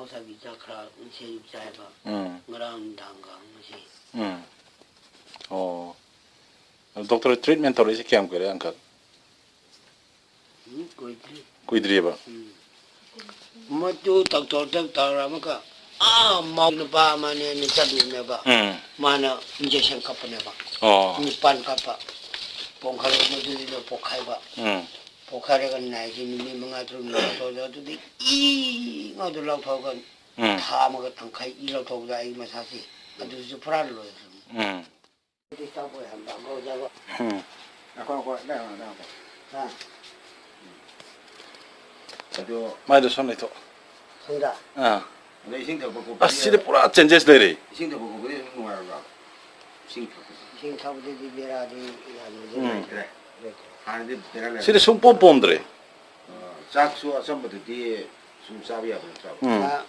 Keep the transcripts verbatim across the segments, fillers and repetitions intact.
ꯉꯁꯥꯏꯒꯤ ꯆꯥꯛ ꯈꯔ ꯉꯁꯤ ꯑꯌꯨꯛ ꯆꯥꯏꯕ꯫ ꯎꯝ꯫ ꯉꯔꯥꯡ ꯅꯨꯡꯗꯥꯡꯒ ꯉꯁꯤ꯫ ꯎꯝ꯫ ꯑꯣ꯫ ꯗꯣꯛꯇꯔ ꯇ꯭ꯔꯤꯠꯃꯦꯟ ꯇꯧꯔꯛꯏꯁꯦ ꯀꯌꯥꯝ ꯀꯨꯏꯔꯦ, ꯑꯪꯀꯜ? ꯎꯝ, ꯀꯨꯏꯗ꯭ꯔꯤ꯫ ꯀꯨꯏꯗ꯭ꯔꯤꯑꯕ? ꯎꯝ꯫ ꯃꯗꯨ ꯗꯣꯛꯇꯔꯗ ꯇꯧꯔꯝꯃꯒ, ꯑꯥ, ꯃꯧ ꯅꯨꯄꯥ ꯑꯃꯅꯦꯅ ꯆꯠꯂꯨꯅꯦꯕ꯫ ꯎꯝ꯫ ꯃꯥꯅ ꯏꯟꯖꯦꯛꯁꯟ ꯀꯥꯞꯄꯅꯦꯕ꯫ ꯑꯣ꯫ ꯅꯤꯄꯥꯟ ꯀꯥꯞꯄ꯫ ꯄꯣꯡꯈꯠꯂꯛꯄꯗꯨꯗ ꯄꯣꯛꯈꯥꯏꯕ꯫ ꯎꯝ꯫ ꯄꯣꯛꯈꯥꯏꯔꯒ ꯅꯥꯏꯁꯤ ꯅꯨꯃꯤꯠ ꯃꯉꯥ ꯇꯔꯨꯛ ꯅꯥꯏ ꯇꯧꯔꯦ꯫ ꯑꯗꯨꯗꯤ ꯏ ꯉꯥꯛꯇ ꯂꯧꯊꯣꯛꯑꯒ ꯎꯝ꯫ ꯊꯥ ꯑꯃꯒ ꯇꯪꯈꯥꯏ ꯏ ꯂꯧꯊꯣꯛꯄꯗ ꯑꯩ ꯃꯁꯥꯁꯤ ꯑꯗꯨꯁꯨ ꯄꯨꯔꯥ ꯂꯣꯏꯈ꯭ꯔꯕꯅꯤ꯫ ꯎꯝ꯫ ꯎꯝ꯫ ꯍꯥ꯫ ꯑꯗꯣ ꯃꯥꯏꯗꯣ ꯁꯣꯝ ꯂꯩꯊꯣꯛ꯫ ꯁꯣꯝꯗ? ꯑꯥ꯫ ꯑꯗꯣ ꯏꯁꯤꯡ ꯊꯛꯄ ꯈꯣꯠꯄꯗꯤ ꯑꯁ, ꯁꯤꯗꯤ ꯄꯨꯔꯥ ꯆꯦꯟꯖꯦꯁ ꯂꯩꯔꯦ꯫ ꯏꯁꯤꯡ ꯊꯛꯄ ꯈꯣꯠꯄꯗꯤ ꯑꯗꯨꯝ ꯅꯨꯡꯉꯥꯏꯔꯕ꯭ꯔꯥ? ꯏꯁꯤꯡ ꯊꯛꯄꯁꯦ? ꯏꯁꯤꯡ ꯊꯛꯄꯗꯗꯤ ꯕꯦꯔꯥꯗꯤ ꯌꯥꯝꯅꯗꯤ ꯎꯝ꯫ ꯂꯩꯇ꯭ꯔꯦ꯫ ꯂꯩꯇ꯭ꯔꯦ꯫ ꯍꯥꯟꯅꯗꯤ ꯕꯦꯔꯥ ꯂꯩꯔꯝꯃꯦ꯫ ꯁꯤꯗꯤ ꯁꯨꯡꯄꯣꯝ ꯄꯣꯝꯗ꯭ꯔꯦ꯫ ꯑ, ꯆꯥꯛꯁꯨ ꯑꯆꯝꯕꯗꯨꯗꯤ ꯁꯨꯝ ꯆꯥꯕ ꯌꯥꯕ ꯅꯠꯇ꯭ꯔꯕ? ꯎꯝ꯫ ꯆꯥ-,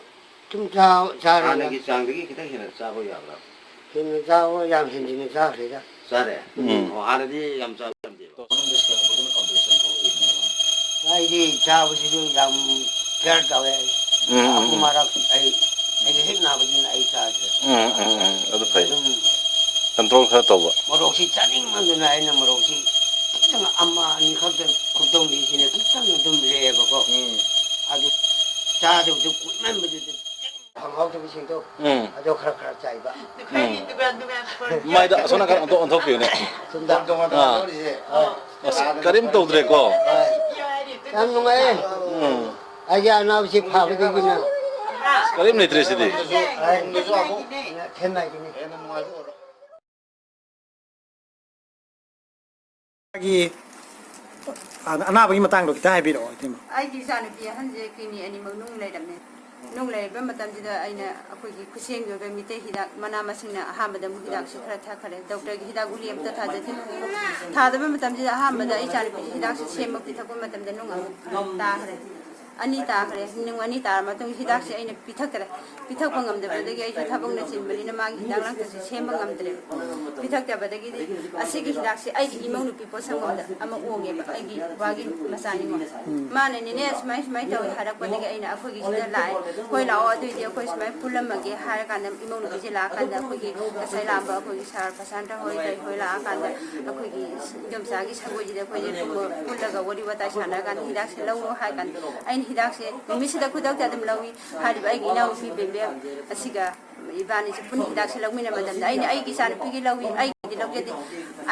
ꯁꯨꯝ ꯆꯥ-, ꯆꯥꯔꯦꯗ꯫ ꯍꯥꯟꯅꯒꯤ ꯆꯥꯡꯗꯒꯤ ꯈꯤꯇꯪ ꯍꯦꯟꯅ ꯆꯥꯕ ꯌꯥꯕ꯭ꯔꯥ? ꯍꯦꯟꯅ ꯆꯥꯕ ꯌꯥꯝ ꯍꯦꯟꯖꯤꯟꯅ ꯆꯥꯈ꯭ꯔꯦꯗ꯫ ꯆꯥꯔꯦ? ꯎꯝ꯫ ꯑꯣ, ꯍꯥꯟꯅꯗꯤ ꯌꯥꯝ ꯆꯥꯕ ꯌꯥꯔꯝꯗꯦꯕ? ꯃꯅꯨꯡꯗ ꯁꯦꯡꯉꯛꯄꯗꯨꯅ ꯀꯝꯄ꯭ꯂꯦꯛꯁꯟ ꯊꯣꯛꯏꯅꯦꯕ꯫ ꯑꯩꯗꯤ ꯆꯥꯕꯁꯤꯁꯨ ꯌꯥꯝ ꯀꯤꯌꯔ ꯇꯧꯋꯦ꯫ ꯎꯝ, ꯎꯝ, ꯑꯍꯨꯝ ꯎꯝ꯫ ꯃꯔꯛ ꯑꯩ, ꯑꯩꯒꯤ ꯍꯦꯛ ꯅꯥꯕꯗꯨꯅ ꯑꯩ ꯆꯥꯗ꯭ꯔꯦ꯫ ꯎꯝ, ꯎꯝ, ꯎꯝ꯫ ꯑꯗꯨ ꯐꯩ꯫ ꯑꯗꯨꯝ ꯀꯟꯇ꯭ꯔꯣꯜ ꯈꯔ ꯇꯧꯕ꯫ ꯃꯣꯔꯣꯛꯁꯤ ꯆꯥꯅꯤꯡꯃꯟꯗꯅ ꯑꯩꯅ ꯃꯣꯔꯣꯛꯁꯤ ꯈꯤꯇꯪ ꯑꯃ ꯑꯅꯤꯈꯛꯇ ꯈꯨꯗꯣꯡꯕꯤꯁꯤꯅ ꯈꯤꯇꯪ ꯑꯗꯨꯝ ꯂꯩꯌꯦꯕꯀꯣ꯫ ꯎꯝ꯫ ꯑꯗꯨ ꯆꯥꯗꯕꯗꯨ ꯀꯨꯏꯃꯟꯕꯗꯨꯗ ꯈꯤꯇꯪ ꯐꯪꯍꯧꯗꯕꯁꯤꯡꯗꯣ ꯎꯝ꯫ ꯑꯗꯣ ꯈꯔ ꯈꯔ ꯆꯥꯏꯕ꯫ ꯎꯝ꯫ ꯃꯥꯏꯗ ꯑꯁꯣꯝ ꯅꯥꯀꯟ ꯑꯣꯟꯊꯣꯛ-, ꯑꯣꯟꯊꯣꯛꯄꯤꯌꯨꯅꯦ꯫ ꯁꯣꯝꯗ꯫ ꯑꯥ꯫ ꯑꯁ, ꯀꯔꯤꯝ ꯇꯧꯗ꯭ꯔꯦꯀꯣ? ꯍꯣꯏ꯫ ꯌꯥꯝ ꯅꯨꯡꯉꯥꯏꯌꯦ꯫ ꯎꯝ꯫ ꯑꯩꯒꯤ ꯑꯅꯥꯕꯁꯤ ꯐꯕꯗꯒꯤꯅ꯫ ꯑꯁ, ꯀꯔꯤꯝ ꯂꯩꯇ꯭ꯔꯦ ꯁꯤꯗꯤ꯫ ꯍꯣꯏ꯫ ꯊꯦꯡꯅꯈꯤꯅꯤ꯫ ꯃꯥꯒꯤ ꯑꯅꯥꯕꯒꯤ ꯃꯇꯥꯡꯗꯣ ꯈꯤꯇꯪ ꯍꯥꯏꯕꯤꯔꯛꯑꯣ, ꯏꯇꯩꯃ꯫ ꯑꯩꯒꯤ ꯏꯆꯥꯅꯨꯄꯤ ꯑꯍꯟꯁꯦ ꯀꯤꯗꯅꯤ ꯑꯅꯤꯃꯛ ꯅꯨꯡ ꯂꯩꯔꯝꯃꯦ꯫ ꯅꯨꯡ ꯂꯩꯔꯛꯄ ꯃꯇꯝꯁꯤꯗ ꯑꯩꯅ ꯑꯩꯈꯣꯏꯒꯤ ꯈꯨꯠꯁꯦꯝꯒꯤ ꯑꯣꯏꯕ ꯃꯤꯇꯩ ꯍꯤꯗꯥꯛ, ꯃꯅꯥ ꯃꯁꯤꯡꯅ ꯑꯍꯥꯟꯕꯗ ꯑꯃꯨꯛ ꯍꯤꯗꯥꯛꯁꯦ ꯈꯔ ꯊꯛꯈ꯭ꯔꯦ꯫ ꯗꯣꯛꯇꯔꯒꯤ ꯍꯤꯗꯥꯛ ꯒꯨꯂꯤ ꯑꯝꯇ ꯊꯥꯖꯗꯦ꯫ ꯊꯥꯗꯕ ꯃꯇꯝꯁꯤꯗ ꯑꯍꯥꯟꯕꯗ ꯑꯩ ꯏꯆꯥꯅꯨꯄꯤꯁꯦ ꯍꯤꯗꯥꯛꯁꯦ ꯁꯦꯝꯕ ꯄꯤꯊꯛꯄ ꯃꯇꯝꯗ ꯅꯨꯡ ꯑꯃꯨꯛ ꯇꯥꯈ꯭ꯔꯦ꯫ ꯑꯅꯤ ꯇꯥꯈ꯭ꯔꯦ꯫ ꯅꯨꯡ ꯑꯅꯤ ꯇꯥꯔ ꯃꯇꯨꯡ ꯍꯤꯗꯥꯛꯁꯦ ꯑꯩꯅ ꯄꯤꯊꯛꯇ꯭ꯔꯦ꯫ ꯄꯤꯊꯛꯄ ꯉꯝꯗꯕꯗꯒꯤ ꯑꯩꯁꯨ ꯊꯕꯛꯅ ꯆꯤꯟꯕꯅꯤꯅ ꯃꯥꯒꯤ ꯍꯤꯗꯥꯛ ꯂꯥꯡꯊꯛꯁꯦ ꯁꯦꯝꯕ ꯉꯝꯗ꯭ꯔꯦ꯫ ꯄꯤꯊꯛꯇꯕꯗꯒꯤꯗꯤ ꯑꯁꯤꯒꯤ ꯍꯤꯗꯥꯛꯁꯦ ꯑꯩꯒꯤ ꯏꯃꯧ ꯅꯨꯄꯤ ꯄꯣꯠꯁꯪꯕꯝꯗ ꯑꯃ ꯑꯣꯡꯉꯦꯕ, ꯑꯩꯒꯤ ꯕꯕꯥꯒꯤ ꯃꯆꯥꯅꯤꯉꯣ꯫ ꯎꯝ꯫ ꯃꯥꯅꯅꯦꯅꯦ ꯁꯨꯃꯥꯏ ꯁꯨꯃꯥꯏ ꯇꯧꯋꯦ ꯍꯥꯏꯔꯛꯄꯗꯒꯤ ꯑꯩꯅ ꯑꯩꯈꯣꯏꯒꯤ ꯁꯤꯗ ꯂꯥꯛꯑꯦ꯫ "ꯍꯣꯏ ꯂꯥꯛꯑꯣ, ꯑꯗꯨꯏꯗꯤ ꯑꯩꯈꯣꯏ ꯁꯨꯃꯥꯏ ꯄꯨꯜꯂꯝꯃꯒꯦ" ꯍꯥꯏꯔꯀꯥꯟꯗ ꯏꯃꯧ ꯅꯨꯄꯤꯁꯦ ꯂꯥꯛꯑꯀꯥꯟꯗ ꯑꯩꯈꯣꯏꯒꯤ ꯉꯁꯥꯏ ꯂꯥꯛꯑꯝꯕ ꯑꯩꯈꯣꯏꯒꯤ ꯁꯥꯔ ꯄ꯭ꯔꯁꯥꯟꯇ ꯍꯣꯏ ꯀꯩ ꯍꯣꯏ ꯂꯥꯛꯑꯀꯥꯟꯗ ꯑꯩꯈꯣꯏꯒꯤ ꯏꯗꯣꯝꯆꯥꯒꯤ ꯁꯪꯒꯣꯏꯁꯤꯗ ꯑꯩꯈꯣꯏꯁꯦ ꯄꯨꯜꯂꯒ ꯋꯥꯔꯤ ꯋꯥꯇꯥꯏ ꯁꯥꯟꯅꯔꯀꯥꯟꯗ ꯍꯤꯗꯥꯛꯁꯦ ꯂꯧꯔꯣ ꯍꯥꯏꯔꯀꯥꯟꯗ ꯑꯩꯅ ꯍꯤꯗꯥꯛꯁꯦ ꯅꯨꯃꯤꯠꯁꯤꯗ ꯈꯨꯗꯛꯇ ꯑꯗꯨꯝ ꯂꯧꯏ꯫ ꯍꯥꯏꯔꯤꯕ ꯑꯩꯒꯤ ꯏꯅꯥꯎꯅꯨꯄꯤ ꯕꯦꯝꯕꯦꯝ ꯑꯁꯤꯒ ꯏꯕꯥꯅꯤꯁꯦ ꯄꯨꯟꯅ ꯍꯤꯗꯥꯛꯁꯦ ꯂꯧꯃꯤꯟꯅꯕ ꯃꯇꯝꯗ ꯑꯩꯅ ꯑꯩꯒꯤ ꯏꯆꯥꯅꯨꯄꯤꯒꯤ ꯂꯧꯏ, ꯑꯩꯒꯤꯗꯤ ꯂꯧꯖꯗꯦ꯫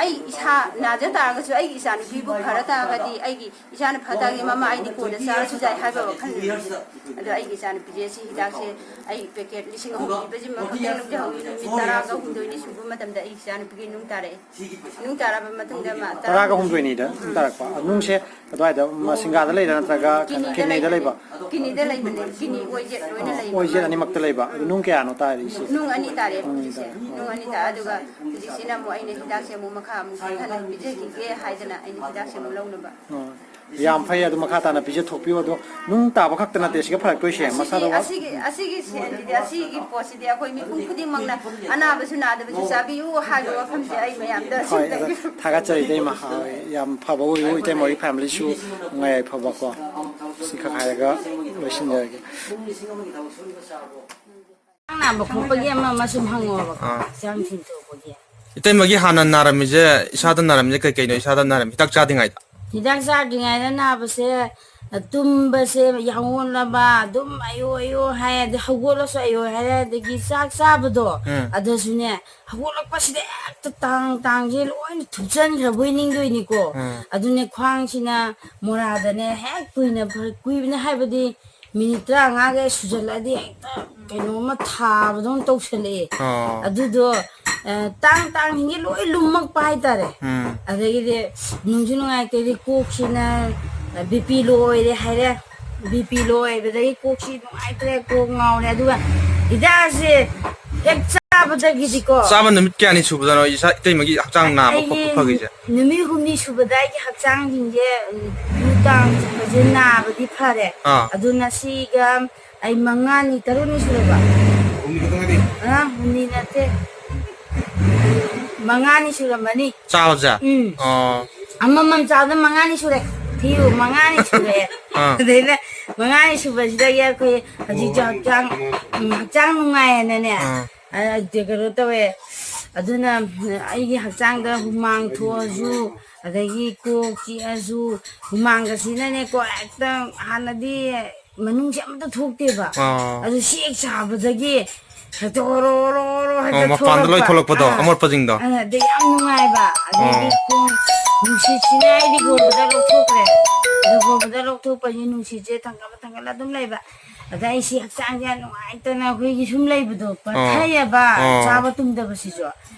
ꯑꯩ ꯏꯁꯥ ꯅꯥꯖ ꯇꯥꯔꯒꯁꯨ ꯑꯩꯒꯤ ꯏꯆꯥꯅꯨꯄꯤꯕꯨ ꯐꯔ ꯇꯥꯔꯒꯗꯤ ꯑꯩꯒꯤ ꯏꯆꯥꯅ ꯐ ꯇꯥꯔꯒꯗꯤ ꯃꯃꯥ ꯑꯩꯗꯤ ꯀꯣꯟꯅ ꯆꯥꯔꯁꯨ ꯌꯥꯏ ꯍꯥꯏꯕ ꯋꯥꯈꯜ ꯂꯩꯕꯁꯦ꯫ ꯑꯗꯣ ꯑꯩꯒꯤ ꯏꯆꯥꯅꯨꯄꯤꯁꯦ ꯁꯤ ꯍꯤꯗꯥꯛꯁꯦ ꯑꯩ ꯄꯦꯀꯦꯠ ꯂꯤꯁꯤꯡ ꯑꯍꯨꯝ ꯄꯤꯕꯁꯤꯃ ꯈꯛꯇꯪ ꯂꯧꯖꯍꯧꯏ꯫ ꯅꯨꯃꯤꯠ ꯇꯔꯥꯒ ꯍꯨꯝꯗꯣꯏꯅꯤ ꯁꯨꯕ ꯃꯇꯝꯗ ꯑꯩ ꯏꯆꯥꯅꯨꯄꯤꯒꯤ ꯅꯨꯡ ꯇꯥꯔꯛꯑꯦ꯫ ꯅꯨꯡ ꯇꯥꯔꯛꯑꯕ ꯃꯇꯨꯡꯗ ꯃꯥ ꯇꯔꯥꯒ ꯍꯨꯝꯗꯣꯏꯅꯤꯗ ꯅꯨꯡ ꯇꯥꯔꯛꯄ꯫ ꯅꯨꯡꯁꯦ ꯑꯗꯨꯋꯥꯏꯗ ꯃꯁꯤꯡꯒꯥꯗ ꯂꯩꯔꯥ ꯅꯠꯇ꯭ꯔꯒ ꯀꯤꯗꯅꯤꯗ ꯂꯩꯕ? ꯀꯤꯗꯅꯤꯗ ꯂꯩꯕꯅꯦ꯫ ꯀꯤꯗꯅꯤ ꯑꯣꯏꯖꯦꯠ ꯂꯣꯏꯅ ꯂꯩꯕ꯫ ꯑꯣꯏꯖꯦꯠ ꯑꯅꯤꯃꯛꯇ ꯂꯩꯕ꯫ ꯑꯗꯨ ꯅꯨꯡ ꯀꯌꯥꯅꯣ ꯇꯥꯔꯤꯁꯦ? ꯅꯨꯡ ꯑꯅꯤ ꯇꯥꯔꯦ ꯍꯧꯖꯤꯛꯁꯦ꯫ ꯅꯨꯡ ꯑꯅꯤ ꯇꯥꯔꯦ꯫ ꯑꯗꯨꯒ ꯍꯧꯖꯤꯛꯁꯤꯅ ꯑꯃꯨꯛ ꯑꯩꯅ ꯍꯤꯗꯥꯛꯁꯦ ꯑꯃꯨꯛ ꯃꯈꯥ ꯑꯃꯨꯛ ꯍꯟꯊꯅ ꯄꯤꯖꯈꯤꯒꯦ ꯍꯥꯏꯗꯅ ꯑꯩꯅ ꯍꯤꯗꯥꯛꯁꯦ ꯑꯃꯨꯛ ꯂꯧꯅꯕ꯫ ꯑꯣ, ꯌꯥꯝ ꯐꯩ꯫ ꯑꯗꯨ ꯃꯈꯥ ꯇꯥꯅ ꯄꯤꯖꯊꯣꯛꯄꯤꯌꯨ꯫ ꯑꯗꯣ ꯅꯨꯡ ꯇꯥꯕ ꯈꯛꯇ ꯅꯠꯇꯦ ꯁꯤꯒ ꯐꯔꯛꯇꯣꯏꯁꯦ, ꯑꯁꯤꯗꯤ, ꯃꯁꯥꯗ ꯋꯥ- ꯑꯁꯤꯒꯤ, ꯑꯁꯤꯒꯤ ꯁꯦꯟꯁꯤꯗꯤ, ꯑꯁꯤꯒꯤ ꯄꯣꯠꯁꯤꯗꯤ ꯑꯩꯈꯣꯏ ꯃꯤꯄꯨꯝ ꯈꯨꯗꯤꯡꯃꯛꯅ ꯑꯅꯥꯕꯁꯨ ꯅꯥꯗꯕꯁꯨ ꯆꯥꯕꯤꯌꯨ ꯍꯥꯏꯕ ꯋꯥꯐꯝꯁꯦ ꯑꯩ ꯃꯌꯥꯝꯗ ꯍꯣꯏ, ꯑꯗꯣ ꯁꯤꯟꯖꯒꯦ꯫ ꯊꯥꯒꯠꯆꯔꯤ ꯏꯇꯩꯃ꯫ ꯍꯣꯏ, ꯌꯥꯝ ꯐꯕ ꯑꯣꯏꯌꯨ ꯏꯇꯩꯃ ꯍꯣꯏ ꯐꯦꯃꯤꯂꯤꯁꯨ ꯅꯨꯡꯉꯥꯏ ꯌꯥꯏꯐꯕꯀꯣ꯫ ꯁꯤꯈꯛ ꯍꯥꯏꯔꯒ ꯂꯣꯏꯁꯤꯟꯖꯔꯒꯦ꯫ ꯍꯛꯆꯥꯡ ꯅꯥꯕ ꯈꯣꯠꯄꯒꯤ ꯑꯃ ꯑꯃ ꯁꯨꯝ ꯍꯪꯉꯣꯕꯀꯣ꯫ ꯑꯥ꯫ ꯍꯛꯆꯥꯡ ꯊꯤꯟꯗꯣꯛꯄꯒꯤ꯫ ꯏꯇꯩꯃꯒꯤ ꯍꯥꯟꯅ ꯅꯥꯔꯝꯃꯤꯁꯦ, ꯏꯁꯥꯗ ꯅꯥꯔꯝꯃꯤꯁꯦ ꯀꯩ ꯀꯩꯅꯣ ꯏꯁꯥꯗ ꯅꯥꯔꯝꯃꯤ ꯍꯤꯗꯥꯛ ꯆꯥꯗ꯭ꯔꯤꯉꯩꯗ? ꯍꯤꯗꯥꯛ ꯆꯥꯗ꯭ꯔꯤꯉꯩꯗ ꯅꯥꯕꯁꯦ, ꯇꯨꯝꯕꯁꯦ ꯌꯥꯡꯑꯣꯟꯂꯕ, ꯑꯗꯨꯝ ꯑꯌꯣ ꯑꯌꯣ ꯍꯥꯏ, ꯑꯗꯩ ꯍꯧꯒꯠꯂꯁꯨ ꯑꯌꯣ ꯍꯥꯏꯔꯦ, ꯑꯗꯒꯤ ꯆꯥꯛ ꯆꯥꯕꯗꯣ, ꯎꯝ꯫ ꯑꯗꯨꯁꯨꯅꯦ, ꯍꯧꯒꯠꯂꯛꯄꯁꯤꯗ ꯍꯦꯛꯇ ꯇꯥꯡ ꯇꯥꯡꯁꯦ ꯂꯣꯏꯅ ꯊꯨꯞꯆꯟꯈ꯭ꯔꯕꯣꯏ ꯅꯤꯡꯗꯣꯏꯅꯤꯀꯣ꯫ ꯎꯝ꯫ ꯑꯗꯨꯅꯦ ꯈ꯭ꯋꯥꯡꯁꯤꯅ ꯃꯣꯔꯥꯗꯅꯦ ꯍꯦꯛ ꯀꯨꯏꯅ ꯐ-, ꯀꯨꯏꯕꯅꯦ ꯍꯥꯏꯕꯗꯤ ꯃꯤꯅꯤꯠ ꯇꯔꯥꯃꯉꯥꯒ ꯁꯨꯖꯜꯂꯛꯑꯗꯤ ꯍꯦꯛꯇ ꯀꯩꯅꯣꯝꯃ ꯊꯥꯕꯗꯧꯅ ꯇꯧꯁꯜꯂꯛꯑꯦ꯫ ꯑꯣ꯫ ꯑꯗꯨꯗꯣ, ꯑ, ꯇꯥꯡ ꯇꯥꯡꯁꯤꯡꯁꯦ ꯂꯣꯏ ꯂꯨꯝꯃꯛꯄ ꯍꯥꯏꯇꯥꯔꯦ꯫ ꯎꯝ꯫ ꯑꯗꯒꯤꯗꯤ ꯅꯨꯡꯁꯨ ꯅꯨꯡꯉꯥꯏꯇꯦ, ꯀꯣꯛꯁꯤꯅ ꯕꯤ ꯄꯤ ꯂꯣ ꯑꯣꯏꯔꯦ ꯍꯥꯏꯔꯦ꯫ ꯕꯤ ꯄꯤ ꯂꯣ ꯑꯣꯏꯕꯗꯒꯤ ꯀꯣꯛꯁꯤ ꯅꯨꯡꯉꯥꯏꯇ꯭ꯔꯦ, ꯀꯣꯛ ꯉꯥꯎꯔꯦ꯫ ꯑꯗꯨꯒ ꯍꯤꯗꯥꯛꯁꯦ ꯍꯦꯛ ꯆꯥꯕꯗꯒꯤꯗꯤꯀꯣ, ꯆꯥꯕ ꯅꯨꯃꯤꯠ ꯀꯌꯥꯅꯤ ꯁꯨꯕꯗꯅꯣ ꯏꯁꯥ, ꯏꯇꯩꯃꯒꯤ ꯍꯛꯆꯥꯡ ꯅꯥꯕ ꯈꯣꯠꯄ ꯑꯩꯒꯤ ꯐꯈ꯭ꯔꯤꯁꯦ? ꯅꯨꯃꯤꯠ ꯍꯨꯝꯅꯤ ꯁꯨꯕꯗ ꯑꯩꯒꯤ ꯍꯛꯆꯥꯡꯁꯤꯡꯁꯦ, ꯎꯝ, ꯂꯨ ꯇꯥꯡ ꯑꯗꯨ ꯅꯥꯕꯗꯤ ꯐꯔꯦ꯫ ꯑꯥ꯫ ꯑꯗꯨꯅ ꯁꯤꯒ ꯑꯩ ꯃꯉꯥꯅꯤ, ꯇꯔꯨꯛꯅꯤ ꯁꯨꯔꯕ? ꯑ, ꯍꯨꯝꯅꯤ ꯅꯠꯇꯦ꯫ ꯃꯉꯥꯅꯤ ꯁꯨꯔꯝꯃꯅꯤ꯫ ꯆꯥꯕꯁꯦ? ꯎꯝ꯫ ꯑꯣ꯫ ꯑꯃꯃꯝ ꯆꯥꯕꯗ ꯃꯉꯥꯅꯤ ꯁꯨꯔꯦ꯫ ꯊꯤꯌꯨ, ꯃꯉꯥꯅꯤ ꯁꯨꯔꯦ꯫ ꯑꯥ꯫ ꯑꯗꯩꯗ ꯃꯉꯥꯅꯤ ꯁꯨꯕꯁꯤꯗꯒꯤ ꯑꯩꯈꯣꯏ ꯍꯧꯖꯤꯛꯁꯨ ꯍꯛꯆꯥꯡ, ꯎꯝ, ꯍꯛꯆꯥꯡ ꯅꯨꯡꯉꯥꯏꯌꯦꯅꯅꯦ꯫ ꯑꯥ꯫ ꯑ, ꯀꯩꯅꯣ ꯇꯧꯋꯦ꯫ ꯑꯗꯨꯅ ꯑꯩꯒꯤ ꯍꯛꯆꯥꯡꯗ ꯍꯨꯃꯥꯡ ꯊꯣꯛꯑꯁꯨ, ꯑꯗꯒꯤ ꯀꯣꯛ ꯆꯤꯛꯑꯁꯨ, ꯍꯨꯃꯥꯡꯒꯁꯤꯅꯅꯦꯀꯣ, ꯍꯦꯛꯇ ꯍꯥꯟꯅꯗꯤ ꯃꯅꯨꯡꯁꯦ ꯑꯝꯇ ꯊꯣꯛꯇꯦꯕ꯫ ꯑꯥ꯫ ꯑꯗꯨ ꯁꯤ ꯍꯦꯛ ꯁꯥꯕꯗꯒꯤ ꯍꯦꯛꯇ ꯑꯣꯔꯣ, ꯑꯣꯔꯣ, ꯑꯣꯔꯣ ꯍꯦꯛꯇ ꯑꯣ, ꯃꯄꯥꯟꯗ ꯂꯣꯏ ꯊꯣꯛꯂꯛꯄ꯫ ꯊꯣꯛꯂꯛꯄꯗꯣ, ꯑꯥ꯫ ꯑꯃꯣꯠꯄꯁꯤꯡꯗꯣ꯫ ꯑꯥ, ꯑꯗꯩ ꯌꯥꯝ ꯅꯨꯡꯉꯥꯏꯕ꯫ ꯑꯗꯩꯗꯤ ꯑꯥ꯫ ꯈꯣꯡ ꯅꯨꯡꯁꯤꯠꯁꯤꯅ ꯑꯩꯗꯤ ꯍꯣꯟꯕꯗ ꯂꯧꯊꯣꯛꯈ꯭ꯔꯦ꯫ ꯑꯗꯣ ꯍꯣꯟꯕꯗ ꯂꯧꯊꯣꯛꯄꯁꯤ ꯅꯨꯡꯁꯤꯠꯁꯦ ꯊꯥꯡꯒꯠꯂ ꯊꯥꯡꯒꯠꯂ ꯑꯗꯨꯝ ꯂꯩꯕ꯫ ꯑꯗ ꯑꯩ ꯁꯤ ꯍꯛꯆꯥꯡꯁꯦ ꯌꯥꯝ ꯅꯨꯡꯉꯥꯏꯇꯅ ꯑꯩꯈꯣꯏꯒꯤ ꯁꯨꯝ ꯂꯩꯕꯗꯣ, ꯑꯥ꯫ ꯄꯠꯊꯩꯌꯦꯕ, ꯑꯥ꯫ ꯆꯥꯕ ꯇꯨꯝꯗꯕꯁꯤꯁꯨ꯫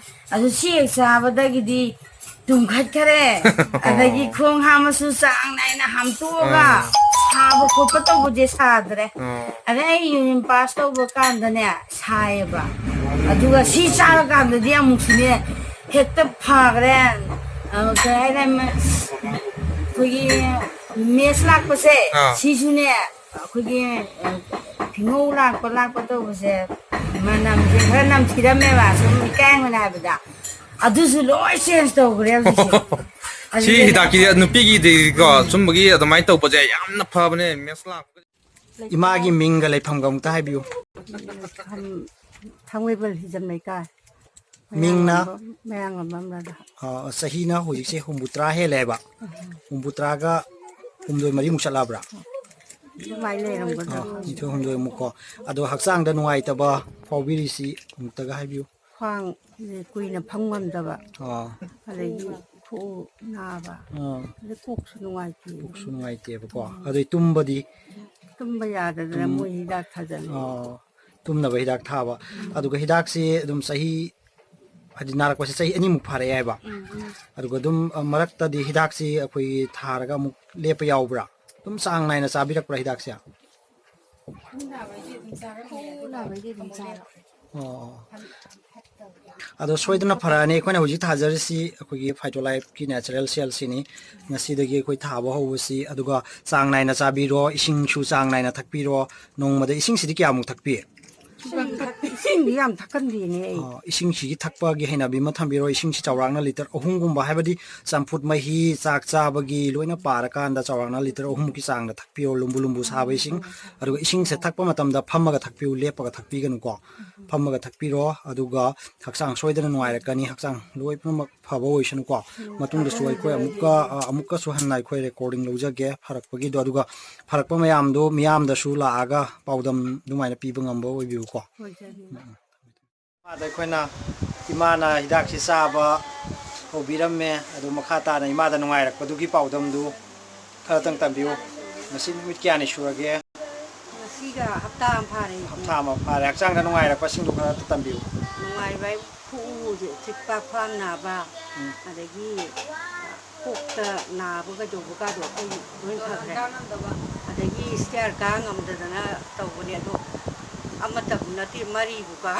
ꯑꯗꯨ ꯁꯤ ꯍꯦꯛ ꯆꯥꯕꯗꯒꯤꯗꯤ ꯇꯨꯝꯈꯠꯈꯔꯦ꯫ ꯑꯗꯒꯤ ꯈꯣꯡ ꯍꯥꯝꯃꯁꯨ ꯆꯥꯡ ꯅꯥꯏꯅ ꯍꯥꯝꯇꯣꯛꯑꯒ ꯑꯥ꯫ ꯁꯥꯕ ꯈꯣꯠꯄ ꯇꯧꯕꯁꯦ ꯁꯥꯗ꯭ꯔꯦ꯫ ꯑꯥ꯫ ꯑꯗꯩ ꯑꯩ ꯌꯨꯔꯤꯟ ꯄꯥꯁ ꯇꯧꯕ ꯀꯥꯟꯗꯅꯦ, ꯁꯥꯏꯌꯦꯕ꯫ ꯑꯗꯨꯒ ꯁꯤ ꯆꯥꯔꯀꯥꯟꯗꯗꯤ ꯑꯃꯨꯛꯁꯨꯅꯦ, ꯍꯦꯛꯇ ꯐꯈ꯭ꯔꯦ꯫ ꯑ, ꯀꯩ ꯍꯥꯏꯇꯥꯔꯦ, ꯃ-, ꯑꯩꯈꯣꯏꯒꯤ ꯃꯦꯁ ꯂꯥꯛꯄꯁꯦ, ꯑꯥ꯫ ꯁꯤꯁꯨꯅꯦ, ꯑꯩꯈꯣꯏꯒꯤ, ꯑ, ꯐꯤꯉꯧ ꯂꯥꯛꯄ, ꯂꯥꯛꯄ ꯇꯧꯕꯁꯦ, ꯃꯅꯝꯁꯦ ꯈꯔ ꯅꯝꯊꯤꯔꯝꯃꯦꯕ, ꯁꯨꯝ ꯏꯀꯥꯏ ꯍꯪꯒꯣꯏꯅ ꯍꯥꯏꯕꯗ꯫ ꯑꯗꯨꯁꯨ ꯂꯣꯏ ꯆꯦꯟꯖ ꯇꯧꯈ꯭ꯔꯦ ꯍꯧꯖꯤꯛꯁꯦ꯫ ꯁꯤ ꯑꯗꯨꯗꯒꯤ ꯍꯤꯗꯥꯛꯀꯤ, ꯅꯨꯄꯤꯒꯤꯗꯤꯀꯣ, ꯎꯝ꯫ ꯁꯨꯝꯕꯒꯤ ꯑꯗꯨꯃꯥꯏꯅ ꯇꯧꯕꯁꯦ ꯌꯥꯝꯅ ꯐꯕꯅꯦ, ꯃꯦꯁ ꯂꯥꯛꯄ꯫ ꯏꯃꯥꯒꯤ ꯃꯤꯡꯒ ꯂꯩꯐꯝꯒ ꯑꯃꯨꯛꯇ ꯍꯥꯏꯕꯤꯌꯨ꯫ ꯊꯥꯡ-, ꯊꯥꯡꯃꯩꯕꯜ ꯍꯤꯖꯝ ꯂꯩꯀꯥꯏ꯫ ꯃꯤꯡꯅ? ꯃꯌꯥꯡꯂꯝꯕꯝ, ꯃꯌꯥꯡꯂꯝꯕꯝ ꯔꯥꯙꯥ꯫ ꯑ, ꯆꯍꯤꯅ ꯍꯧꯖꯤꯛꯁꯦ ꯍꯨꯝꯐꯨꯇꯔꯥ ꯍꯦꯜꯂꯦ ꯍꯥꯏꯕ꯫ ꯍꯨꯝꯐꯨꯇꯔꯥꯒ ꯍꯨꯝꯗꯣꯏ ꯃꯔꯤꯃꯨꯛ ꯆꯠꯂꯕ꯭ꯔꯥ? ꯑꯗꯨꯃꯥꯏꯅ ꯂꯩꯔꯝꯒꯗ꯭ꯔꯥ ꯑ, ꯈꯪꯗꯦ꯫ ꯅꯤꯊꯣꯏ ꯍꯨꯝꯗꯣꯏꯃꯨꯛꯀꯣ꯫ ꯑꯗꯣ ꯍꯛꯆꯥꯡꯗ ꯅꯨꯡꯉꯥꯏꯇꯕ ꯐꯥꯎꯕꯤꯔꯤꯁꯤ ꯑꯃꯨꯛꯇꯒ ꯍꯥꯏꯕꯤꯌꯨ꯫ ꯈ꯭ꯋꯥꯡꯁꯦ ꯀꯨꯏꯅ ꯐꯝ ꯉꯝꯗꯕ꯫ ꯑ꯫ ꯑꯗꯒꯤ ꯈꯨꯎ ꯅꯥꯕ꯫ ꯑ꯫ ꯑꯗꯩ ꯀꯣꯛꯁꯨ ꯅꯨꯡꯉꯥꯏꯇꯦ꯫ ꯀꯣꯛꯁꯨ ꯅꯨꯡꯉꯥꯏꯇꯦꯕꯀꯣ꯫ ꯎꯝ꯫ ꯑꯗꯩ ꯇꯨꯝꯕꯗꯤ? ꯇꯨꯝꯕ ꯌꯥꯗꯗꯅ ꯇꯨꯝ-, ꯃꯣꯏ ꯍꯤꯗꯥꯛ ꯊꯥꯖꯜꯂꯦ꯫ ꯑ, ꯇꯨꯝꯅꯕ ꯍꯤꯗꯥꯛ ꯊꯥꯕ꯫ ꯎꯝ꯫ ꯑꯗꯨꯒ ꯍꯤꯗꯥꯛꯁꯤ ꯑꯗꯨꯝ ꯆꯍꯤ, ꯍꯥꯏꯗꯤ ꯅꯥꯔꯛꯄꯁꯦ ꯆꯍꯤ ꯑꯅꯤꯃꯨꯛ ꯐꯥꯔꯛꯑꯦ ꯍꯥꯏꯕ꯫ ꯎꯝ, ꯎꯝ꯫ ꯑꯗꯨꯒ ꯑꯗꯨꯝ, ꯑ, ꯃꯔꯛꯇꯗꯤ ꯍꯤꯗꯥꯛꯁꯤ ꯑꯩꯈꯣꯏꯒꯤ ꯊꯥꯔꯒ ꯑꯃꯨꯛ ꯂꯦꯞꯄ ꯌꯥꯎꯕ꯭ꯔꯥ? ꯑꯗꯨꯝ ꯆꯥꯡ ꯅꯥꯏꯅ ꯆꯥꯕꯤꯔꯛꯄ꯭ꯔꯥ ꯍꯤꯗꯥꯛꯁꯦ? ꯈꯨꯎ ꯅꯥꯕꯩꯗꯤ ꯑꯗꯨꯝ ꯆꯥꯔꯝꯃꯦ꯫ ꯈꯨꯎ ꯅꯥꯕꯩꯗꯤ ꯑꯗꯨꯝ ꯆꯥꯔꯦ꯫ ꯑꯣ꯫ ꯑꯗꯣ ꯁꯣꯏꯗꯅ ꯐꯔꯛꯑꯅꯤ꯫ ꯑꯩꯈꯣꯏꯅ ꯍꯧꯖꯤꯛ ꯊꯥꯖꯔꯤꯁꯤ ꯑꯩꯈꯣꯏꯒꯤ Phytolifeꯀꯤ natural cellꯁꯤꯅꯤ꯫ ꯉꯁꯤꯗꯒꯤ ꯑꯩꯈꯣꯏ ꯊꯥꯕ ꯍꯧꯕꯁꯤ, ꯑꯗꯨꯒ ꯆꯥꯡ ꯅꯥꯏꯅ ꯆꯥꯕꯤꯔꯣ, ꯏꯁꯤꯡꯁꯨ ꯆꯥꯡ ꯅꯥꯏꯅ ꯊꯛꯄꯤꯔꯣ꯫ ꯅꯣꯡꯃꯗ ꯏꯁꯤꯡꯁꯤꯗꯤ ꯀꯌꯥꯃꯨꯛ ꯊꯛꯄꯤ? ꯏꯁꯤꯡ ꯊꯛ- ꯏꯁꯤꯡꯗꯤ ꯌꯥꯝ ꯊꯛꯀꯟꯗꯦꯅꯦ ꯑꯩ꯫ ꯑ, ꯏꯁꯤꯡꯁꯤꯒꯤ ꯊꯛꯄꯒꯤ ꯍꯩꯅꯕꯤ ꯑꯃ ꯊꯝꯕꯤꯔꯣ꯫ ꯏꯁꯤꯡꯁꯤ ꯆꯥꯎꯔꯥꯛꯅ ꯂꯤꯇꯔ ꯑꯍꯨꯝꯒꯨꯝꯕ, ꯍꯥꯏꯕꯗꯤ ꯆꯝꯐꯨꯠ ꯃꯍꯤ, ꯆꯥꯛ ꯆꯥꯕꯒꯤ ꯂꯣꯏꯅ ꯄꯥꯔꯀꯥꯟꯗ ꯆꯥꯎꯔꯥꯛꯅ ꯂꯤꯇꯔ ꯑꯍꯨꯝꯃꯨꯛꯀꯤ ꯆꯥꯡꯗ ꯊꯛꯄꯤꯔꯣ, ꯂꯨꯝꯕꯨ ꯂꯨꯝꯕꯨ ꯁꯥꯕ ꯏꯁꯤꯡ꯫ ꯑꯗꯨꯒ ꯏꯁꯤꯡꯁꯦ ꯊꯛꯄ ꯃꯇꯝꯗ ꯐꯝꯃꯒ ꯊꯛꯄꯤꯌꯨ, ꯂꯦꯞꯄꯒ ꯊꯛꯄꯤꯒꯅꯨꯀꯣ꯫ ꯐꯝꯃꯒ ꯊꯛꯄꯤꯔꯣ, ꯑꯗꯨꯒ ꯍꯛꯆꯥꯡ ꯁꯣꯏꯗꯅ ꯅꯨꯡꯉꯥꯏꯔꯛꯀꯅꯤ꯫ ꯍꯛꯆꯥꯡ ꯂꯣꯏ ꯄꯨꯝꯅꯃꯛ ꯐꯕ ꯑꯣꯏꯁꯅꯨꯀꯣ꯫ ꯃꯇꯨꯡꯗꯁꯨ ꯑꯩꯈꯣꯏ ꯑꯃꯨꯛꯀ, ꯑ, ꯑꯃꯨꯛꯀꯁꯨ ꯍꯟꯅ ꯑꯩꯈꯣꯏ recording ꯂꯧꯖꯒꯦ ꯐꯔꯛꯄꯒꯤꯗꯣ, ꯑꯗꯨꯒ ꯐꯔꯛꯄ ꯃꯌꯥꯝꯗꯣ ꯃꯤꯌꯥꯝꯗꯁꯨ ꯂꯥꯛꯑꯒ ꯄꯥꯎꯗꯝ ꯑꯗꯨꯃꯥꯏꯅ ꯄꯤꯕ ꯉꯝꯕ ꯑꯣꯏꯕꯤꯌꯨꯀꯣ꯫ ꯏꯃꯥꯗ ꯑꯩꯈꯣꯏꯅ, ꯏꯃꯥꯅ ꯍꯤꯗꯥꯛꯁꯤ ꯆꯥꯕ ꯍꯧꯕꯤꯔꯝꯃꯦ, ꯑꯗꯨ ꯃꯈꯥ ꯇꯥꯅ ꯏꯃꯥꯗ ꯅꯨꯡꯉꯥꯏꯔꯛꯄꯗꯨꯒꯤ ꯄꯥꯎꯗꯝꯗꯨ ꯈꯔꯇꯪ ꯇꯝꯕꯤꯌꯨ꯫ ꯉꯁꯤ ꯅꯨꯃꯤꯠ ꯀꯌꯥꯅꯤ ꯁꯨꯔꯒꯦ? ꯉꯁꯤꯒ ꯍꯞꯇꯥ ꯑꯃ ꯐꯥꯔꯦ꯫ ꯍꯞꯇꯥ ꯑꯃ ꯐꯥꯔꯦ꯫ ꯍꯛꯆꯥꯡꯗ ꯅꯨꯡꯉꯥꯏꯔꯛꯄꯁꯤꯡꯗꯨ ꯈꯔ ꯇꯝꯕꯤꯌꯨ꯫ ꯅꯨꯡꯉꯥꯏꯕ ꯍꯥꯏ, ꯈꯨꯎꯁꯦ ꯆꯤꯛꯄ, ꯈ꯭ꯋꯥꯡ ꯅꯥꯕ, ꯑꯗꯒꯤ ꯀꯣꯛꯇ ꯅꯥꯕ ꯀꯩꯗꯧꯕ ꯀꯥꯗꯣ ꯑꯩꯈꯣꯏ ꯂꯣꯏ ꯐꯈ꯭ꯔꯦ꯫ ꯑꯗꯒꯤ stair ꯀꯥ ꯉꯝꯗꯗꯅ ꯇꯧꯕꯅꯦ, ꯑꯗꯣ ꯑꯃꯇꯕꯨ ꯅꯠꯇꯦ, ꯃꯔꯤꯕꯨ ꯀꯥ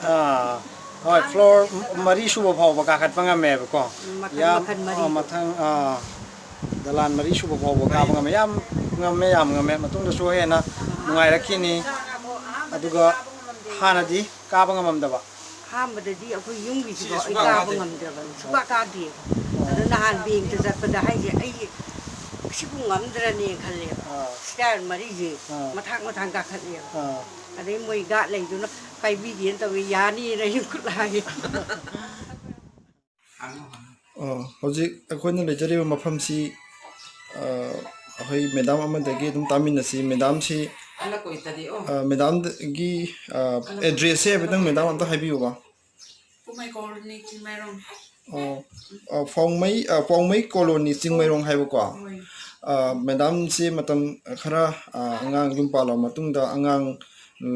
ꯑꯥ, ꯍꯣꯏ, floor ꯃꯔꯤ ꯁꯨꯕ ꯐꯥꯎꯕ ꯀꯥꯈꯠꯄ ꯉꯝꯃꯦꯕꯀꯣ꯫ ꯃꯈꯜ ꯌꯥꯝ, ꯃꯈꯜ ꯃꯔꯤ꯫ ꯑꯥ, ꯃꯊꯪ, ꯑꯥ, ꯗꯂꯥꯟ ꯃꯔꯤ ꯁꯨꯕ ꯐꯥꯎꯕ ꯀꯥꯕ ꯉꯝꯃꯦ꯫ ꯌꯥꯝ ꯉꯝꯃꯦ, ꯌꯥꯝ ꯉꯝꯃꯦ꯫ ꯃꯇꯨꯡꯗꯁꯨ ꯍꯦꯟꯅ ꯅꯨꯡꯉꯥꯏꯔꯛꯈꯤꯅꯤ꯫ ꯑꯗꯨꯒ ꯍꯥꯟꯅꯗꯤ ꯀꯥꯕ ꯉꯝꯃꯝꯗꯕ? ꯑꯍꯥꯟꯕꯗꯗꯤ ꯑꯩꯈꯣꯏ ꯌꯨꯝꯒꯤꯁꯤꯕꯣ ꯑꯩ ꯀꯥꯕ ꯉꯝꯗ꯭ꯔꯕꯅꯤ, ꯁꯨꯡꯀꯥ ꯀꯥꯗꯦ꯫ ꯑꯗꯣ ꯅꯍꯥꯟ ꯕꯦꯡꯇ ꯆꯠꯄꯗ ꯍꯥꯏꯁꯦ ꯑꯩ ꯁꯤꯕꯨ ꯉꯝꯗ꯭ꯔꯅꯦ ꯈꯜꯂꯦꯕ꯫ ꯑꯥ꯫ Stair ꯃꯔꯤꯁꯦ ꯑꯥ꯫ ꯃꯊꯥꯡ ꯃꯊꯥꯡ ꯀꯥꯈꯠꯂꯦꯕ꯫ ꯑꯥ꯫ ꯑꯗꯩ ꯃꯣꯏ guard ꯂꯩꯗꯨꯅ ꯄꯥꯏꯕꯤꯒꯦꯅ ꯇꯧꯋꯤ, ꯌꯥꯅꯤꯅ ꯑꯩ ꯈꯨꯠ ꯍꯥꯏꯌꯦ꯫ ꯑꯣ, ꯍꯧꯖꯤꯛ ꯑꯩꯈꯣꯏꯅ ꯂꯩꯖꯔꯤꯕ ꯃꯐꯝꯁꯤ, ꯑ, ꯑꯩꯈꯣꯏ madam ꯑꯃꯗꯒꯤ ꯑꯗꯨꯝ ꯇꯥꯃꯤꯟꯅꯁꯤ꯫ Madamꯁꯤ, ꯑ, madamꯒꯤ, ꯑ, addressꯁꯦ ꯍꯥꯏꯐꯦꯠꯇꯪ madam ꯑꯝꯇ ꯍꯥꯏꯕꯤꯌꯨꯕ꯫ ꯄꯨꯃꯩ colony ꯆꯤꯡꯃꯩꯔꯣꯡ꯫ ꯑꯣ, ꯑ, ꯄꯥꯎꯃꯩ, ꯑ, ꯄꯥꯎꯃꯩ colony ꯆꯤꯡꯃꯩꯔꯣꯡ ꯍꯥꯏꯕꯀꯣ꯫ ꯍꯣꯏ꯫ ꯑ, madamꯁꯦ ꯃꯇꯝ ꯈꯔ, ꯑ, ꯑꯉꯥꯡ ꯌꯨꯝ ꯄꯥꯜꯂꯕ ꯃꯇꯨꯡꯗ ꯑꯉꯥꯡ,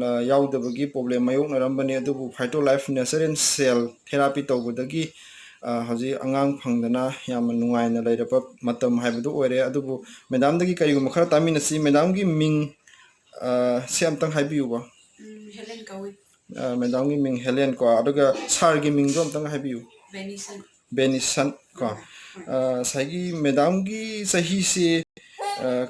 ꯑ, ꯌꯥꯎꯗꯕꯒꯤ problem ꯃꯥꯌꯣꯛꯅꯔꯝꯕꯅꯤ, ꯑꯗꯨꯕꯨ Phytolife Natural Cell Therapy ꯇꯧꯕꯗꯒꯤ, ꯑ, ꯍꯧꯖꯤꯛ ꯑꯉꯥꯡ ꯐꯪꯗꯅ ꯌꯥꯝꯅ ꯅꯨꯡꯉꯥꯏꯅ ꯂꯩꯔꯕ ꯃꯇꯝ ꯍꯥꯏꯕꯗꯨ ꯑꯣꯏꯔꯦ꯫ ꯑꯗꯨꯕꯨ madamꯗꯒꯤ ꯀꯔꯤꯒꯨꯝꯕ ꯈꯔ ꯇꯥꯃꯤꯟꯅꯁꯤ꯫ Madamꯒꯤ ꯃꯤꯡ, ꯑ, ꯁꯦ ꯑꯝꯇꯪ ꯍꯥꯏꯕꯤꯌꯨꯕ꯫ ꯎꯝ, ꯍꯦꯂꯦꯟ ꯀꯧꯏ꯫ ꯃꯦꯗꯥꯝꯒꯤ ꯃꯤꯡ ꯍꯦꯂꯦꯟ ꯀꯣ, ꯑꯗꯨꯒ ꯁꯥꯔꯒꯤ ꯃꯤꯡꯗꯣ ꯑꯝꯇꯪ ꯍꯥꯏꯕꯤꯌꯨ꯫ ꯕꯦꯅꯤꯁꯟ꯫ ꯕꯦꯅꯤꯁꯟ ꯀꯣ꯫ ꯉꯁꯥꯏꯒꯤ ꯃꯦꯗꯥꯝꯒꯤ ꯆꯍꯤꯁꯤ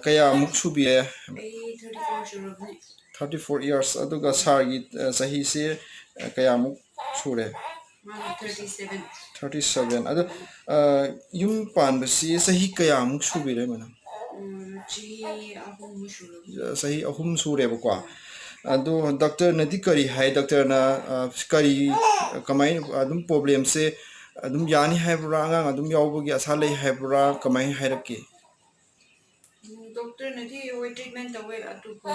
ꯀꯌꯥꯃꯨꯛ ꯁꯨꯕꯤꯔꯦ? ꯑꯩ ꯊꯥꯔꯇꯤ ꯐꯣꯔ ꯁꯨꯔꯕꯅꯤ꯫ Thirty four years. ꯑꯗꯨꯒ ꯁꯥꯔꯒꯤ ꯆꯍꯤꯁꯤ ꯀꯌꯥꯃꯨꯛ ꯁꯨꯔꯦ? ꯃꯥꯅ ꯊꯥꯔꯇꯤ ꯁꯕꯦꯟ꯫ Thirty seven. ꯑꯗꯣ ꯌꯨꯝ ꯄꯥꯟꯕꯁꯤ ꯆꯍꯤ ꯀꯌꯥꯃꯨꯛ ꯁꯨꯕꯤꯔꯦ, ꯃꯦꯗꯥꯝ? ꯆꯍꯤ ꯑꯍꯨꯝ ꯁꯨꯔꯕꯅꯤ꯫ ꯆꯍꯤ ꯑꯍꯨꯝ ꯁꯨꯔꯦꯕꯀꯣ꯫ ꯑꯗꯣ ꯗꯥꯛꯇꯔꯅꯗꯤ ꯀꯔꯤ ꯍꯥꯏ? ꯗꯥꯛꯇꯔꯅ ꯀꯔꯤ, ꯀꯃꯥꯏꯅ ꯑꯗꯨꯝ ꯄ꯭ꯔꯣꯕ꯭ꯂꯦꯝꯁꯦ ꯑꯗꯨꯝ ꯌꯥꯅꯤ ꯍꯥꯏꯕ꯭ꯔꯥ? ꯑꯉꯥꯡ ꯑꯗꯨꯝ ꯌꯥꯎꯕꯒꯤ ꯑꯁꯥ ꯂꯩ ꯍꯥꯏꯕ꯭ꯔꯥ? ꯀꯃꯥꯏꯅ ꯍꯥꯏꯔꯛꯀꯦ? ꯗꯣꯛꯇꯔꯅꯗꯤ ꯍꯣꯏ ꯇ꯭ꯔꯤꯠꯃꯦꯟ ꯇꯧꯋꯦ, ꯑꯗꯨꯒ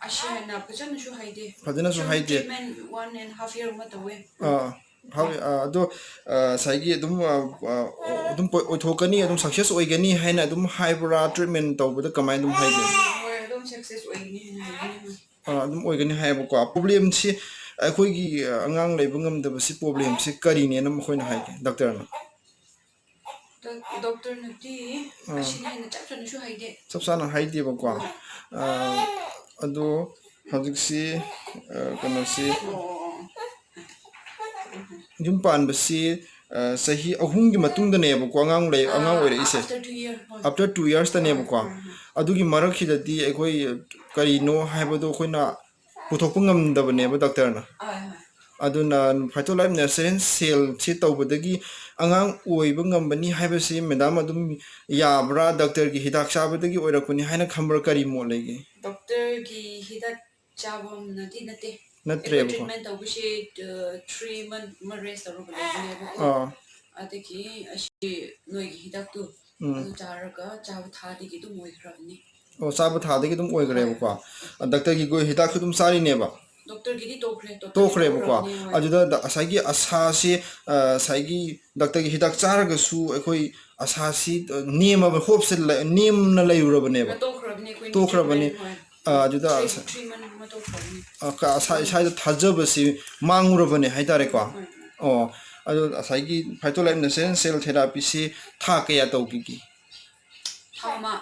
ꯑꯁꯤ ꯍꯥꯏꯅ ꯐꯖꯅꯁꯨ ꯍꯥꯏꯗꯦ꯫ ꯐꯖꯅꯁꯨ ꯍꯥꯏꯗꯦ꯫ Treatment one and half year ꯑꯃ ꯇꯧꯋꯦ꯫ ꯑꯥ, ꯍꯥꯐ, ꯑꯥ, ꯑꯗꯣ, ꯑꯥ, ꯉꯁꯥꯏꯒꯤ ꯑꯗꯨꯝ, ꯑꯥ, ꯑꯥ, ꯑꯗꯨꯝ ꯑꯣꯏꯊꯣꯛꯀꯅꯤ, ꯑꯗꯨꯝ ꯁꯛꯁꯦꯁ ꯑꯣꯏꯒꯅꯤ ꯍꯥꯏꯅ ꯑꯗꯨꯝ ꯍꯥꯏꯕ꯭ꯔꯥ? ꯇ꯭ꯔꯤꯠꯃꯦꯟ ꯇꯧꯕꯗ ꯀꯃꯥꯏꯅ ꯑꯗꯨꯝ ꯍꯥꯏꯒꯦ? ꯍꯣꯏ, ꯑꯗꯨꯝ ꯁꯛꯁꯦꯁ ꯑꯣꯏꯒꯅꯤ ꯍꯥꯏꯅ ꯍꯥꯏꯕꯅꯤ꯫ ꯑꯥ, ꯑꯗꯨꯝ ꯑꯣꯏꯒꯅꯤ ꯍꯥꯏꯌꯦꯕꯀꯣ꯫ ꯄ꯭ꯔꯣꯕ꯭ꯂꯦꯝꯁꯤ ꯑꯩꯈꯣꯏꯒꯤ, ꯑꯥ, ꯑꯉꯥꯡ ꯂꯩꯕ ꯉꯝꯗꯕꯁꯤ ꯄ꯭ꯔꯣꯕ꯭ꯂꯦꯝꯁꯤ ꯀꯔꯤꯅꯦꯅ ꯃꯈꯣꯏꯅ ꯍꯥꯏꯒꯦ, ꯗꯥꯛꯇꯔꯅ? ꯗꯣꯛ-, ꯗꯣꯛꯇꯔꯅꯗꯤ ꯑꯥ꯫ ꯑꯁꯤꯅꯤ ꯍꯥꯏꯅ ꯆꯞ ꯆꯥꯅꯁꯨ ꯍꯥꯏꯗꯦ꯫ ꯆꯞ ꯆꯥꯅ ꯍꯥꯏꯗꯦꯕꯀꯣ꯫ ꯑꯥ, ꯑꯗꯣ ꯍꯧꯖꯤꯛꯁꯤ, ꯑꯥ, ꯀꯩꯅꯣꯁꯤ, ꯑꯣ, ꯑꯣ, ꯑꯣ꯫ ꯌꯨꯝ ꯄꯥꯟꯕꯁꯤ, ꯑꯥ, ꯆꯍꯤ ꯑꯍꯨꯝꯒꯤ ꯃꯇꯨꯡꯗꯅꯦꯕꯀꯣ ꯑꯉꯥꯡ ꯂꯩ-, ꯑꯉꯥꯡ ꯑꯥ, ꯑꯣꯏꯔꯛꯏꯁꯦ꯫ After two year, ꯍꯣꯏ꯫ After two years ꯇꯅꯦꯕꯀꯣ꯫ ꯍꯣꯏ, ꯍꯣꯏ, ꯍꯣꯏ꯫ ꯑꯗꯨꯒꯤ ꯃꯔꯛꯁꯤꯗꯗꯤ ꯑꯩꯈꯣꯏ ꯀꯔꯤꯅꯣ ꯍꯥꯏꯕꯗꯣ ꯑꯩꯈꯣꯏꯅ ꯄꯨꯊꯣꯛꯄ ꯉꯝꯗꯕꯅꯦꯕ ꯗꯥꯛꯇꯔꯅ꯫ ꯍꯣꯏ, ꯍꯣꯏ꯫ ꯑꯗꯨꯅ Phytolab Naturance Cell ꯁꯤ ꯇꯧꯕꯗꯒꯤ ꯑꯉꯥꯡ ꯑꯣꯏꯕ ꯉꯝꯕꯅꯤ ꯍꯥꯏꯕꯁꯤ ꯃꯦꯗꯥꯝ ꯑꯗꯨꯝ ꯌꯥꯕ꯭ꯔꯥ? ꯗꯥꯛꯇꯔꯒꯤ ꯍꯤꯗꯥꯛ ꯆꯥꯕꯗꯒꯤ ꯑꯣꯏꯔꯛꯄꯅꯤ ꯍꯥꯏꯅ ꯈꯟꯕ꯭ꯔꯥ? ꯀꯔꯤ ꯃꯣꯠ ꯂꯩꯒꯦ? ꯗꯣꯛꯇꯔꯒꯤ ꯍꯤꯗꯥꯛ ꯆꯥꯕꯅꯗꯤ ꯅꯠꯇꯦ꯫ ꯅꯠꯇ꯭ꯔꯦꯕꯀꯣ꯫ ꯑꯩꯈꯣꯏ ꯇ꯭ꯔꯤꯠꯃꯦꯟ ꯇꯧꯕꯁꯦ, ꯑ, ꯊ꯭ꯔꯤ ꯃꯟꯊ ꯑꯃ ꯔꯦꯁ ꯇꯧꯔꯒ ꯂꯩꯕꯅꯦꯕꯀꯣ꯫ ꯑꯥ꯫ ꯑꯗꯒꯤ ꯑꯁꯤ ꯅꯣꯏꯒꯤ ꯍꯤꯗꯥꯛꯇꯨ, ꯎꯝ꯫ ꯑꯗꯨ ꯆꯥꯔꯒ ꯆꯥꯕ ꯊꯥꯗꯒꯤ ꯑꯗꯨꯝ ꯑꯣꯏꯈ꯭ꯔꯕꯅꯤ꯫ ꯑꯣ, ꯆꯥꯕ ꯊꯥꯗꯒꯤ ꯑꯗꯨꯝ ꯑꯣꯏꯈ꯭ꯔꯦꯕꯀꯣ꯫ ꯍꯣꯏ꯫ ꯗꯥꯛꯇꯔꯒꯤ ꯒꯨ-, ꯍꯤꯗꯥꯛꯁꯨ ꯑꯗꯨꯝ ꯆꯥꯔꯤꯅꯦꯕ? ꯗꯣꯛꯇꯔꯒꯤꯗꯤ ꯇꯣꯛꯈ꯭ꯔꯦ, ꯇꯣꯛꯈ꯭ꯔꯦꯕꯀꯣ꯫ ꯇꯣꯛꯈ꯭ꯔꯕꯅꯦ, ꯍꯣꯏ꯫ ꯑꯗꯨꯗ ꯗ-, ꯉꯁꯥꯏꯒꯤ ꯑꯁꯥꯁꯤ, ꯑ, ꯉꯁꯥꯏꯒꯤ ꯗꯥꯛꯇꯔꯒꯤ ꯍꯤꯗꯥꯛ ꯆꯥꯔꯒꯁꯨ ꯑꯩꯈꯣꯏ ꯑꯁꯥꯁꯤ, ꯑ, ꯅꯦꯝꯃꯕ, ꯍꯣꯞꯁꯦ ꯂ-, ꯅꯦꯝꯅ ꯂꯩꯔꯨꯔꯕꯅꯦꯕ꯫ ꯇꯣꯛꯈ꯭ꯔꯕꯅꯦ ꯑꯩꯈꯣꯏꯅꯤ ꯇꯣꯛꯈ꯭ꯔꯕꯅꯦ꯫ ꯇ꯭ꯔꯤꯠꯃꯦꯟ, ꯍꯣꯏ꯫ ꯑ, ꯑꯗꯨꯗ ꯊ꯭ꯔꯤ, ꯑꯁ-, ꯊ꯭ꯔꯤ ꯃꯟꯊ ꯑꯃ ꯇꯣꯛꯈ꯭ꯔꯕꯅꯦ꯫ ꯑ, ꯀ-, ꯑꯁꯥ-, ꯎꯝ꯫ ꯏꯁꯥꯗ ꯊꯥꯖꯕꯁꯤ ꯃꯥꯡꯉꯨꯔꯕꯅꯦ ꯍꯥꯏꯇꯥꯔꯦꯀꯣ꯫ ꯎꯝ, ꯎꯝ, ꯎꯝ꯫ ꯑꯣ, ꯑꯗꯣ ꯉꯁꯥꯏꯒꯤ Phytolab Naturance Cell Therapy ꯁꯤ ꯊꯥ ꯀꯌꯥ ꯇꯧꯈꯤꯒꯦ? ꯊꯥ ꯑꯃ꯫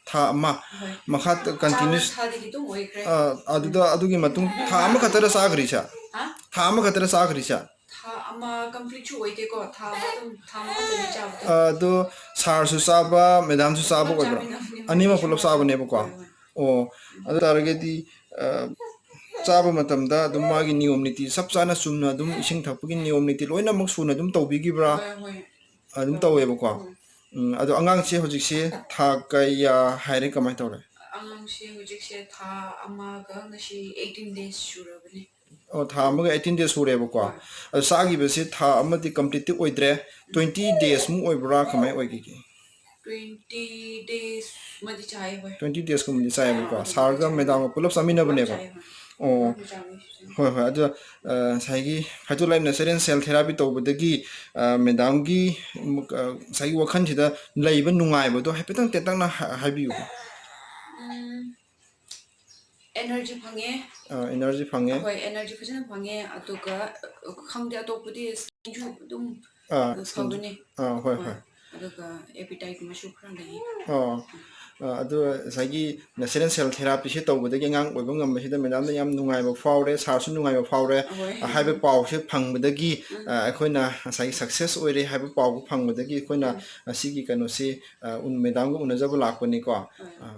ꯊꯥ ꯊꯥ ꯑꯃ ꯍꯣꯏ꯫ ꯃꯈꯥ ꯊꯥ ꯑꯃ continuous ꯊꯥꯗꯒꯤ ꯑꯗꯨꯝ ꯑꯣꯏꯈ꯭ꯔꯦ꯫ ꯑ, ꯑꯗꯨꯗ ꯑꯗꯨꯒꯤ ꯃꯇꯨꯡ ꯊꯥ ꯑꯃꯈꯛꯇꯔ ꯆꯥꯈ꯭ꯔꯤꯁꯦ? ꯍꯥ? ꯊꯥ ꯑꯃꯈꯛꯇꯔ ꯆꯥꯈ꯭ꯔꯤꯁꯦ? ꯊꯥ ꯑꯃ complete ꯁꯨ ꯑꯣꯏꯗꯦꯀꯣ, ꯊꯥ ꯑꯃ ꯑꯗꯨꯝ, ꯊꯥ ꯑꯃ ꯈꯛꯇꯅꯤ ꯆꯥꯕꯗꯣ꯫ ꯑ, ꯑꯗꯣ ꯁꯥꯔꯁꯨ ꯆꯥꯕ, ꯃꯦꯗꯥꯝꯁꯨ ꯆꯥꯕ ꯄꯨꯂꯞ ꯑꯣꯏꯕ꯭ꯔꯥ? ꯆꯥꯃꯤꯟꯅꯕꯅꯦ, ꯑꯅꯤꯃꯛ ꯄꯨꯂꯞ ꯍꯣꯏ, ꯆꯥꯕꯅꯦꯕꯀꯣ? ꯍꯣꯏ, ꯍꯣꯏ꯫ ꯑꯣ, ꯑꯗꯨ ꯇꯥꯔꯒꯗꯤ, ꯑ, ꯆꯥꯕ ꯃꯇꯝꯗ ꯑꯗꯨꯝ ꯃꯥꯒꯤ ꯅꯤꯌꯣꯝ ꯅꯤꯇꯤ ꯆꯞ ꯆꯥꯅ ꯆꯨꯝꯅ ꯑꯗꯨꯝ ꯏꯁꯤꯡ ꯊꯛꯄꯒꯤ ꯅꯤꯌꯣꯝ ꯅꯤꯇꯤ ꯂꯣꯏꯅꯃꯛ ꯁꯨꯅ ꯑꯗꯨꯝ ꯇꯧꯕꯤꯈꯤꯕ꯭ꯔꯥ? ꯍꯣꯏ, ꯍꯣꯏ꯫ ꯑꯗꯨꯝ ꯇꯧꯋꯦꯕꯀꯣ꯫ ꯎꯝ꯫ ꯎꯝ, ꯑꯗꯣ ꯑꯉꯥꯡꯁꯦ ꯍꯧꯖꯤꯛꯁꯦ ꯊꯥ ꯀꯌꯥ ꯍꯥꯏꯔꯦ, ꯀꯃꯥꯏꯅ ꯇꯧꯔꯦ? ꯑꯉꯥꯡꯁꯦ ꯍꯧꯖꯤꯛꯁꯦ ꯊꯥ ꯑꯃꯒ ꯉꯁꯤ eighteen days ꯁꯨꯔꯕꯅꯦ꯫ ꯑꯣ, ꯊꯥ ꯑꯃꯒ eighteen days ꯁꯨꯔꯦꯕꯀꯣ꯫ ꯍꯣꯏ꯫ ꯑꯗꯣ ꯆꯥꯈꯤꯕꯁꯦ ꯊꯥ ꯑꯃꯗꯤ completeꯇꯤ ꯑꯣꯏꯗ꯭ꯔꯦ, twenty days ꯃꯨꯛ ꯑꯣꯏꯕ꯭ꯔꯥ, ꯀꯃꯥꯏꯅ ꯑꯣꯏꯈꯤꯒꯦ? Twenty days ꯃꯗꯤ ꯆꯥꯏ, ꯍꯣꯏ꯫ Twenty days ꯀꯨꯝꯕꯗꯤ ꯆꯥꯏꯌꯦꯕꯀꯣ꯫ ꯑꯥ, ꯑꯗꯨ ꯁꯥꯔꯒ ꯆꯥꯏ꯫ ꯃꯦꯗꯥꯝꯒ ꯄꯨꯂꯞ ꯆꯥꯃꯤꯟꯅꯕꯅꯦꯕ꯫ ꯄꯨꯂꯞ ꯆꯥꯏ, ꯍꯣꯏ꯫ ꯑꯣ꯫ ꯄꯨꯂꯞ ꯆꯥꯃꯤꯟꯅꯩ꯫ ꯍꯣꯏ, ꯍꯣꯏ꯫ ꯑꯗꯨ, ꯑ, ꯉꯁꯥꯏꯒꯤ Phyto Life Natural Cell Therapy ꯇꯧꯕꯗꯒꯤ, ꯑ, ꯃꯦꯗꯥꯝꯒꯤ, ꯎꯝ, ꯑ, ꯉꯁꯥꯏꯒꯤ ꯋꯥꯈꯜꯁꯤꯗ ꯂꯩꯕ ꯅꯨꯡꯉꯥꯏꯕꯗꯣ ꯍꯥꯏꯐꯦꯠꯇꯪ ꯇꯦꯟꯇꯛꯅ ꯍꯥ-, ꯍꯥꯏꯕꯤꯌꯨ꯫ ꯎꯝ, energy ꯐꯪꯉꯦ꯫ ꯑ, energy ꯐꯪꯉꯦ꯫ ꯍꯣꯏ, energy ꯐꯖꯅ ꯐꯪꯉꯦ꯫ ꯑꯗꯨꯒ, ꯑ, ꯈꯪꯗꯦ, ꯑꯇꯣꯞꯄꯗꯤ skinꯁꯨ ꯑꯗꯨꯝ, ꯑ, ꯑ, skin, ꯐꯕꯅꯦ꯫ ꯑ, ꯍꯣꯏ, ꯍꯣꯏ, ꯍꯣꯏ꯫ ꯑꯗꯨꯒ appetiteꯀꯨꯝꯕꯁꯨ ꯈꯔ ꯂꯩꯌꯦ꯫ ꯑꯣ꯫ ꯑ, ꯑꯗꯨ ꯉꯁꯥꯏꯒꯤ Natural Cell Therapyꯁꯦ ꯇꯧꯕꯗꯒꯤ ꯑꯉꯥꯡ ꯑꯣꯏꯕ ꯉꯝꯕꯁꯤꯗ ꯃꯦꯗꯥꯝꯗ ꯌꯥꯝ ꯅꯨꯡꯉꯥꯏꯕ ꯐꯥꯎꯔꯦ, ꯁꯥꯔꯁꯨ ꯅꯨꯡꯉꯥꯏꯕ ꯐꯥꯎꯔꯦ, ꯍꯣꯏ꯫ ꯑ, ꯍꯥꯏꯕ ꯄꯥꯎꯁꯦ ꯐꯪꯕꯗꯒꯤ, ꯎꯝ꯫ ꯑ, ꯑꯩꯈꯣꯏꯅ ꯉꯁꯥꯏꯒꯤ success ꯑꯣꯏꯔꯦ ꯍꯥꯏꯕ ꯄꯥꯎ ꯐꯪꯕꯗꯒꯤ ꯑꯩꯈꯣꯏꯅ ꯎꯝ꯫ ꯉꯁꯤꯒꯤ ꯀꯩꯅꯣꯁꯤ, ꯑ, ꯎꯟ-, ꯃꯦꯗꯥꯝꯒ ꯎꯅꯖꯕ ꯂꯥꯛꯄꯅꯤꯀꯣ꯫ ꯍꯣꯏ꯫ ꯑ,